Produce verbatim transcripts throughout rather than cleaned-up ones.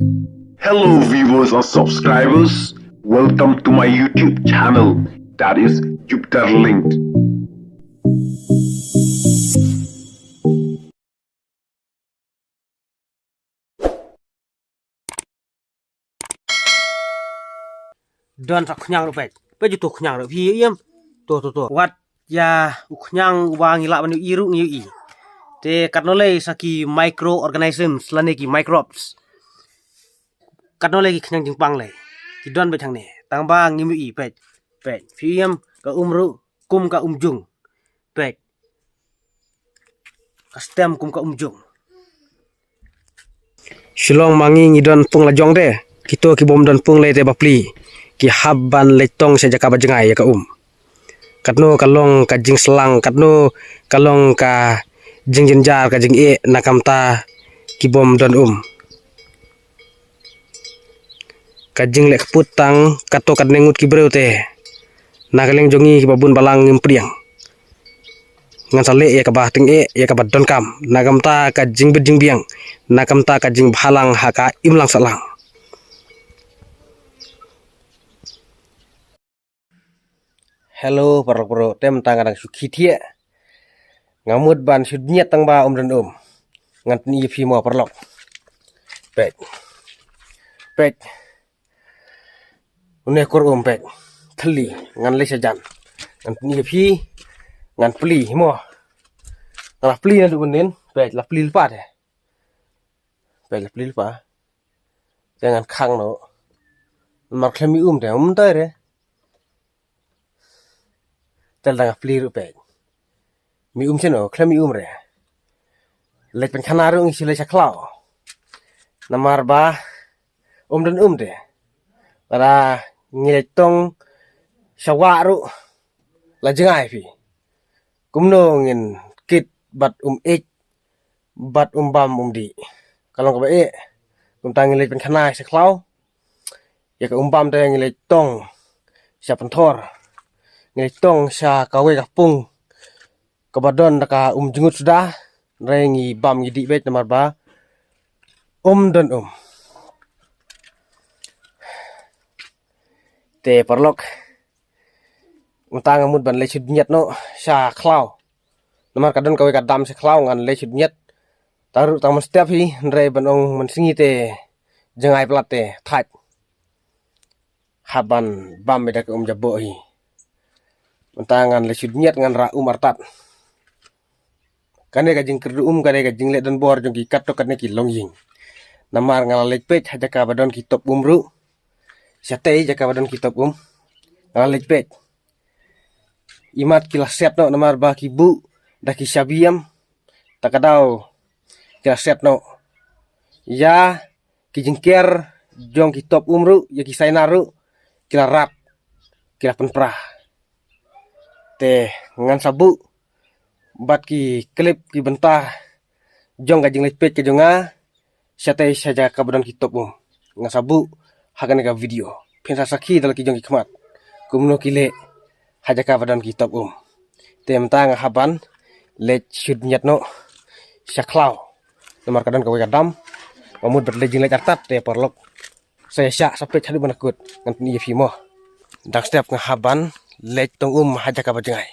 Hello, viewers and subscribers. Welcome to my YouTube channel, that is Jupiter Linked. Don sa khñiang ruh peit. Peit ju tu khñiang ruh. Phi ïohi em? Tu, tu, tu. Wat ïa u khñiang uba ngi lah ban ïohi ruh ngi ïohi. Te katno lei sa ki microorganisms lane ki microbes. Katno lei ki khñiang jingpang lei. Ki don beit hangne. Tang ba ngim ïohi peit. Peit. Phi ïohi em? Ka um ruh kum ka um jung. Peit. Ka stem kum ka um jung. Shillong ma ngi ngi don pung la jong de. Kito ki bym don pung lei te bapli. Ki hap ban leit tong sha jaka ba jngai ïa ka um. Katno ka long ka jingslang, katno ka long ka jingjynjar, ka jingeh na ka bynta ki bym don um. Ka jingleh kput tang katto katne ngut ki briew te. Na ka liang jong ngi kiba bun balang ngim pdiang. Ngan sa leh ïa kaba tyngeh, ïa kaba donkam. Na ka bynta ka jingbit jingbiang. Na ka bynta ka jingbhalang ha ka imlang sahlang. Hello, paralok bro, te mynta nga dang shu khie thiah. Nga mut ban shu dñiat tang ba um don um. Ngan pyni ïa phi mo paralok. Peit. Peit. Une kur um peit. Thylli. Ngan leit sha jan. Ngan pyni ïa phi. Ngan plie mo. Nga la plie naduh mynnin. Peit, la plie lypa te. Peit, la plie lypa. Te ngan khang noh. Namar khlem mih um te, um tai re. Te la dang plie ruh peit. Mih um shano, khlem mih um re. Leit pynkhana ruh ngi shu leit sha khlaw. Namar ba um don um te. Lada ngi leit tong sha wah ruh la jngai phi. Kumno ngin kit bad um ïeit bad um bam um dih. Ka long kaba eh. Kumta ngi leit pynkhana sha khlaw. Ïa ka um bam te ngi leit tong sha pynthor. Ngi leit tong sha kawei ka pung kaba don da ka um jngut suda. Hynrei ngi bam ngi dih beit namar ba um don um. Te paralok. Mynta nga mut ban leit shu dñiat noh sha khlaw. Namar ka don kawei ka dam sha khlaw ngan leit shu dñiat. Tang ruh tang mynstep hi, hynrei ban ong mynsngi te jngai palat te thait. Hap ban bam ïa da ka um jaboh hi. Mynta ngan leit shu dñiat ngan rah um artat. Kane ka jingkyrduh um, kane ka jingleh donbor jong ki katto katne ki longïing. Namar nga la leit peit ha jaka ba don ki top um ruh. Shatei jaka ba don ki top um. Nga la leit peit. Imat ki la set noh namar ba ki buh da ki shabi em. Ta ka daw ki la set noh. Ïa ki jingker jong ki top um ruh, ïa ki sainar ruh, ki la rat, ki la pynpra. Te ngan sa buh bad ki clip ki bynta jong ka jingleit peit ka jong nga, shatei sha jaka ba don ki top um. Ngan sa buh ha kane ka video. Phin sa sakhi da la ki jong ki khmat. Kumno ki leh ha jaka ba don ki top um. Te mynta nga hap ban leit shu dñiat noh sha khlaw. Namar ka don kawei ka dam. Nga mut ban leit jingleit artat te paralok. Sa ïa shah sa peit haduh ba na kut. Ngan pyni ïa phi mo. Dang step nga hap ban leit tong um ha jaka ba jngai.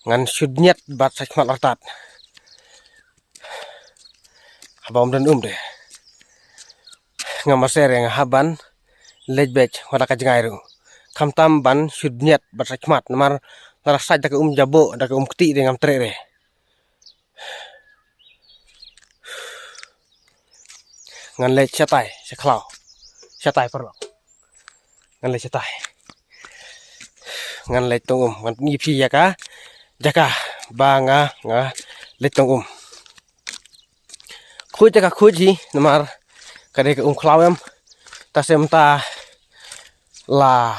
Ngan shu dñiat bad sa khmat artat. Haba um don um te. Nga maser ïa nga hap ban leit beit wat la ka jngai ruh. Khamtam ban shu dñiat bad sa khmat namar lada sait da ka um jaboh da ka um kti te ngam treh re. Ngan leit shatai sha khlaw. Shatai paralok. Ngan leit shatai. Ngan leit tong um. Ngan pyni ïa phi ïa ka jaka ba nga, nga leit tong um. Khuid jaka khuid hi namar ka dei ka um khlaw em. Ta sem ta la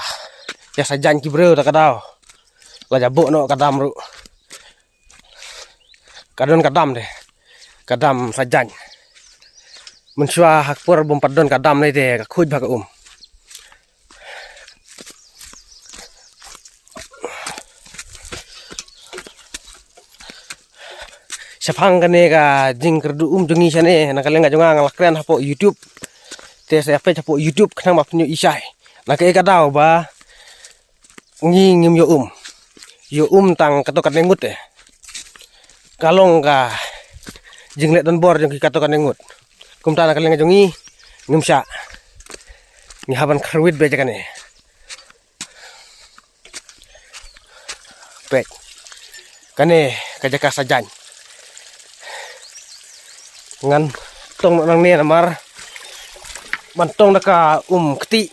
ïa sa jan ki briew ta ka daw. La jaboh noh ka dam ruh. Ka don ka dam te. Ka dam sa jan. Mynshuwa ha ka por bym pat don ka dam lei te ka khuid bha ka um. Shaphang kane ka jingkyrduh um jong ngi shane na ka liang ka jong nga nga la kren hapoh YouTube. Te sa ïa peit hapoh YouTube khnang ba phin ïohi shai. Na kaei ka daw ba ngi ngim ïoh um. Ïoh um tang kato katne ngut te. Ka long ka jingleh donbor jong ki kato katne ngut. Kumta na ka liang jong ngi ngim shah. Ngi hap ban kyrwit beit ïa kane. Peit. Kane ka jaka sajan. Ngan tong noh nangne namar ban tong da ka um kti,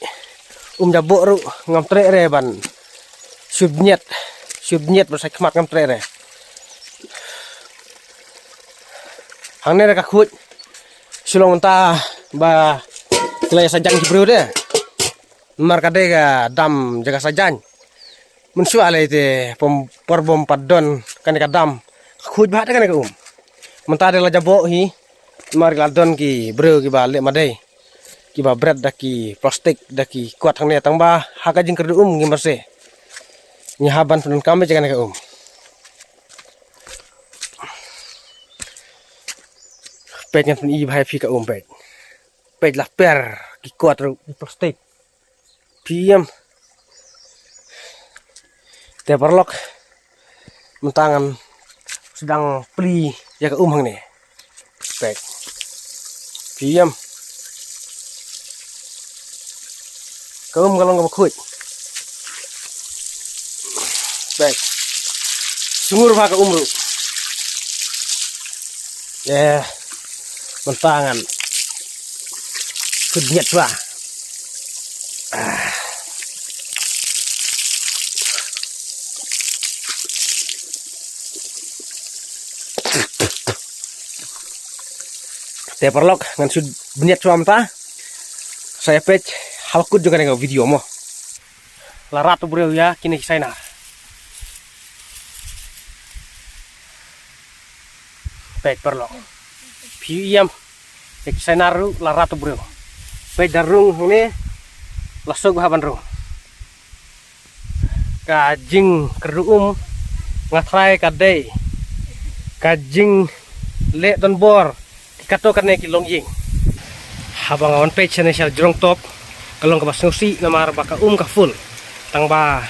um jaboh ruh ngam treh re ban shu bniat, shu bniat ban sa khmat ngam treh re. Hangne da ka khuid shu long mynta ba ki la ïa sajan ki briew de. Namar ka dei ka dam jaka sajan. Mynshuwa lei te pom, por bym pat don kane ka dam, ka khuid bha te kane ka um. Mynta dei la jaboh hi. Namar la don ki briew kiba leh madei, kiba bret da ki plastik da ki kwat hangne, tang ba ha ka jingkyrduh um ngi marse. Ngi hap ban pyndonkam beit ïa kane ka um. Peit, ngan pyni bha ïa phi ka um, peit. Peit, la per ki kwat ruh ki plastik. Phi ïam. Te paralok, mynta ngan sdang plie ïa ka um hangne. Peit. Phi ïam. Ka um ka long kaba khuid. Peit. Sngur bha ka um ruh. Eh, mynta ngan khuid bniat shuwa. Ah. Te paralok, ngan shu bniat shuwa mynta. Sa ïa peit ha la kut jong kane ka video mo. La rat u briew ïa kine ki sainar. Peit paralok. Phi ïam. Ïa ki sainar ruh la rat u briew. Peit, da rung hangne, la suk bha ban rung. Ka jingkyrduh um nga tharai ka dei ka jingleh donbor ki kato katne ki longïing. Haba nga wan peit shane sha jrong top, ka long kaba sngewsih namar ba ka um ka full. Tang ba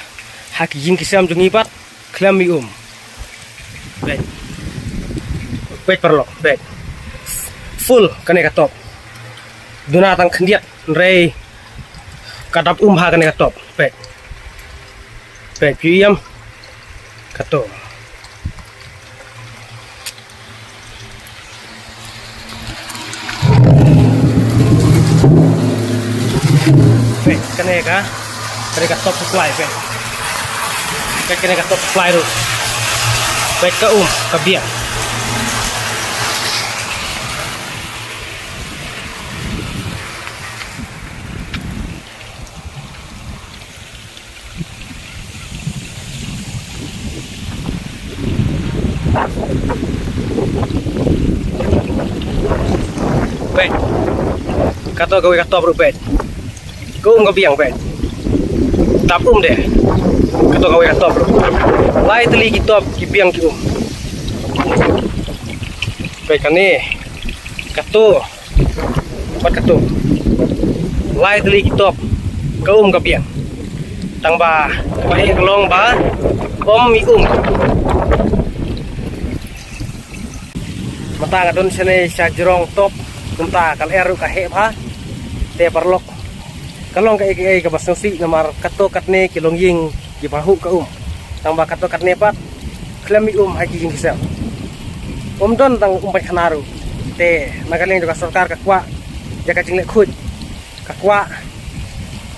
ha ki ïing ki sem jong ngi pat khlem ïoh um. Peit. Peit paralok, peit. Full kane ka top. Duna tang khyndiat, hynrei ka dap um ha kane ka top. Peit. Peit, phi ïam. Kato. Peit, kane ka, kane ka top supply, peit. Peit, kane ka top supply ruh. Peit, ka um ka biang. Peit. Kato kawei ka top ruh, peit. Ka um ka biang, peit. Dap um de. Kato kawei ka top ruh. Lai tylli ki top ki biang ki um. Peit kane. Kato. Pat kato. Lai tylli ki top. Ka um ka biang. Tang ba kaba heh ka long ba ym i um. Mynta nga don shane sha jrong top. Kumta ka lyer ruh ka heh bha. Te paralok, ka long kaei kaei kaba sngewsih namar kato katne ki longïing kiba huh ka um. Tang ba kato katne pat khlem i um ha ki ïing ki sem. Ym don tang um pynkhana ruh. Te na ka liang jong ka sorkar ka kwah ïa ka jingleh khuid, ka kwah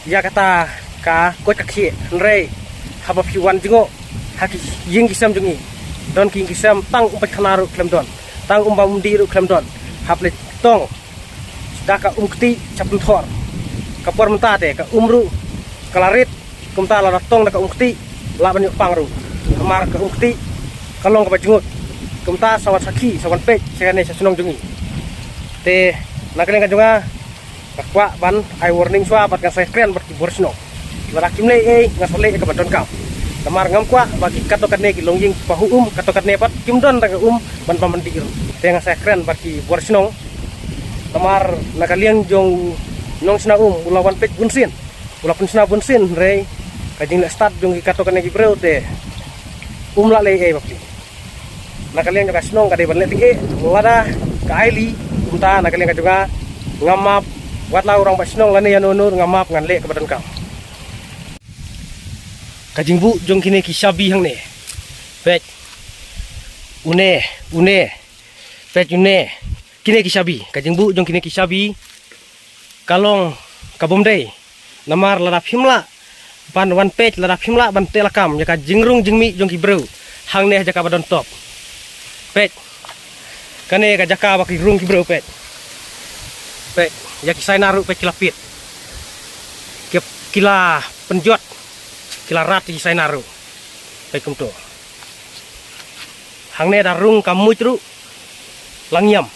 ïa kata ka koit ka khiah. Hynrei haba phi wan jngoh ha ki ïing ki sem jong ngi, don ki ïing ki sem tang um pynkhana ruh khlem don, tang um bam um dih ruh khlem don. Hap leit tong da ka um kti sha pynthor. Ka por mynta te ka um ruh ka la rit. Kumta lada tong da ka um kti, lah ban ïoh pang ruh. Namar ka um kti ka long kaba jngut. Kumta sa wan sakhi, sa wan peit shane sha shnong jong ngi. Te na ka liang ka jong nga, nga kwah ban ai warning shuwa bad ngan sa kren bad ki bor shnong. Lada kim leh ei, nga sa leh ïa kaba donkam. Namar ngam kwah ba ki kato katne ki longïing kiba huh um, kato katne pat kim don tang ka um ban bam ban dih ruh. Te ngan sa kren bad ki bor shnong. Namar na ka liang jong Nongshna um u la wan peit bunsien, u la pynshna bunsien, hynrei ka jingleh stad jong ki katto katne ki briew te um lah leh ei ei bapli. Na ka liang jong ka shnong ka dei ban leh tyngeh, lada ka ai lih kumta na ka liang ka jong nga, ngam map. Wat la u rangbah shnong lane ïano ïano ruh ngam map, ngan leh kaba donkam. Ka jingbuh jong kine ki shabi hangne, peit, une, une, peit une, kine ki shabi, ka jingbuh jong kine ki shabi ka long ka bym dei. Namar lada phim lah ban wan peit, lada phim lah ban teh lakam ïa ka jingrung jingmih jong ki briew hangne ha jaka ba don top. Peit, kane ka jaka ba ki rung ki briew, peit. Peit, ïa ki sainar ruh peit ki la pit, ki, ki la pynjot, ki la rat ïa ki sainar ruh. Peit kumto. Hangne da rung ka muid ruh la ngiam,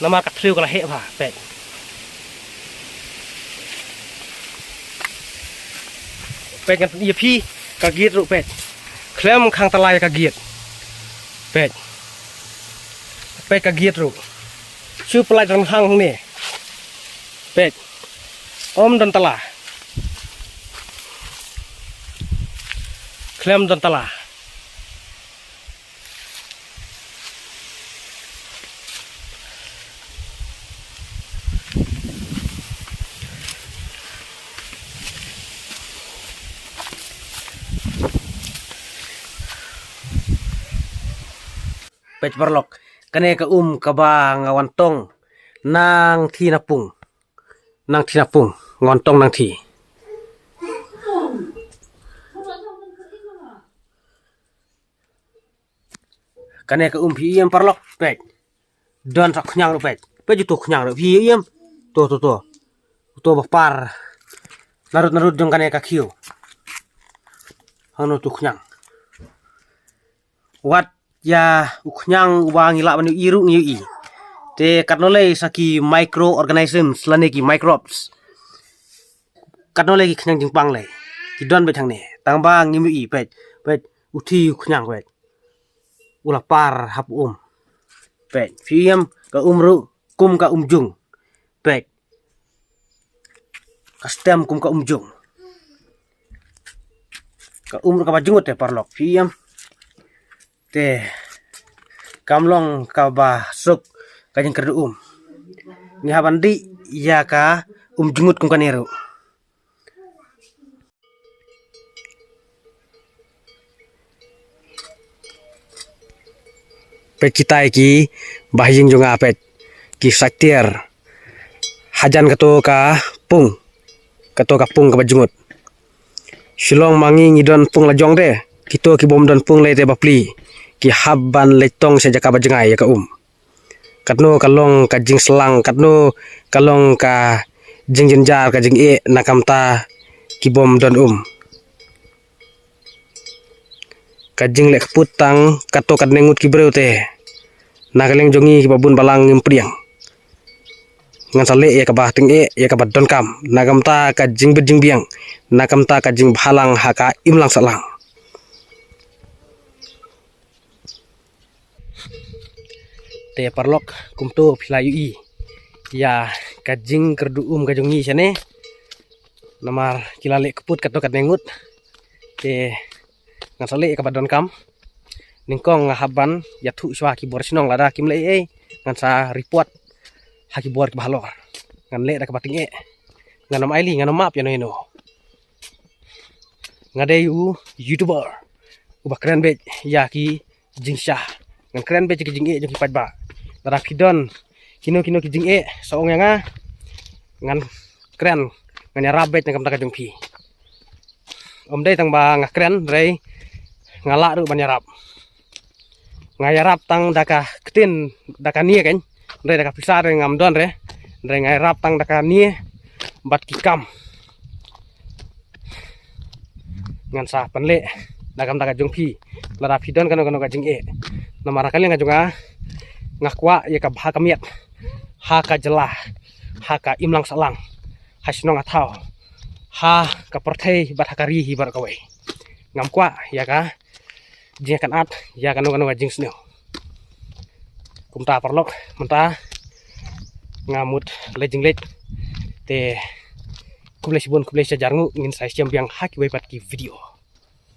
namar ka thliew ka la heh bha, peit. Peit, ngan pyni ïa phi ka gate ruh, peit. Khlem khang tala ïa ka gate, peit. Peit ka gate ruh. Shu pyllait rynghang hangne, peit. Ym don tala, khlem don tala. Peit paralok, kane ka um kaba nga wan tong nangthie na pung. Nangthie na pung, nga wan tong nangthie. Kane ka um, phi ïohi em paralok, peit. Don sa khñiang ruh, peit. Peit uto khñiang ruh, phi ïohi em. To, to, to. Uto ba par narud narud jong kane ka khiew. Hangno uto khñiang. Wat ïa u khñiang uba ngi lah ban ïohi ruh ngi ïohi. Te katno lei sa ki microorganisms lane ki microbes, katno lei ki khñiang jingpang lei ki don beit hangne, tang ba ngim ïohi. Peit, peit, u thie u khñiang, peit, u la par hapoh um. Peit, phi ïohi em, ka um ruh kum ka um jung. Peit, ka stem kum ka um jung. Ka um ruh kaba jngut te paralok, phi ïohi em. Te kam long kaba suk ka jingkyrduh um. Ngi hap ban dih ïa ka um jngut kum kane ruh. Peit kita ki bahaïing jong nga, peit, ki sait tiar hajan kato ka pung, kato ka pung kaba jngut. Shilong ma ngi ngi don pung la jong te, kito ki bym don pung lei te bapli ki hap ban leit tong sha jaka ba jngai ïa ka um. Katno ka long ka jingslang, katno ka long ka jingjynjar ka jingeh na ka bynta ki bym don um. Ka jingleh kput tang katto katne ngut ki briew te, na ka liang jong ngi kiba bun balang ngim pdiang. Ngan sa leh ïa kaba tyngeh, ïa kaba donkam na ka bynta ka jingbit jingbiang, na ka bynta ka jingbhalang ha ka imlang sahlang. Te paralok, kumto phi la ïohi ïa ka jingkyrduh um ka jong ngi shane. Namar ki la leh kput katto katne ngut. Te ngan sa leh ïa kaba donkam. Nyngkong nga hap ban ïathuh shuwa ki bor shnong, lada kim leh ei ei ngan sa report ha ki bor kiba halor. Ngan leh da kaba tyngeh, ngan ym ailad, ngan ym map ïano ïano. Nga dei u YouTuber uba kren beit ïa ki jingshisha. Ngan kren beit ïa ki jingeh jong ki paidbah. Lada phi don kino kino ki jingeh, sa ong ïa nga, ngan kren, ngan ïarap beit na ka bynta ka jong phi. Ym dei tang ba nga kren, hynrei nga lah ruh ban ïarap. Nga ïarap tang da ka ktien, da ka nia kein, hynrei da ka pisa te ngam don re. Hynrei nga ïarap tang da ka nia bad ki kam. Ngan sa pynleh na ka bynta ka jong phi, lada phi don kano kano ka jingeh. Namar ha ka liang ka jong nga, nga kwah ïa ka bha ka miat ha ka jylla, ha ka imlang sahlang, ha shnong ha thaw, ha ka pyrthei bad ha ka ri hi baroh kawei. Ngam kwah ïa ka jingïakynad ïa kano kano ka jingsniew. Kumta paralok, mynta nga mut leit jingleit. Te Khublei shibun, khublei shihajar nguh, ngin sa ïashem biang ha kiwei pat ki video.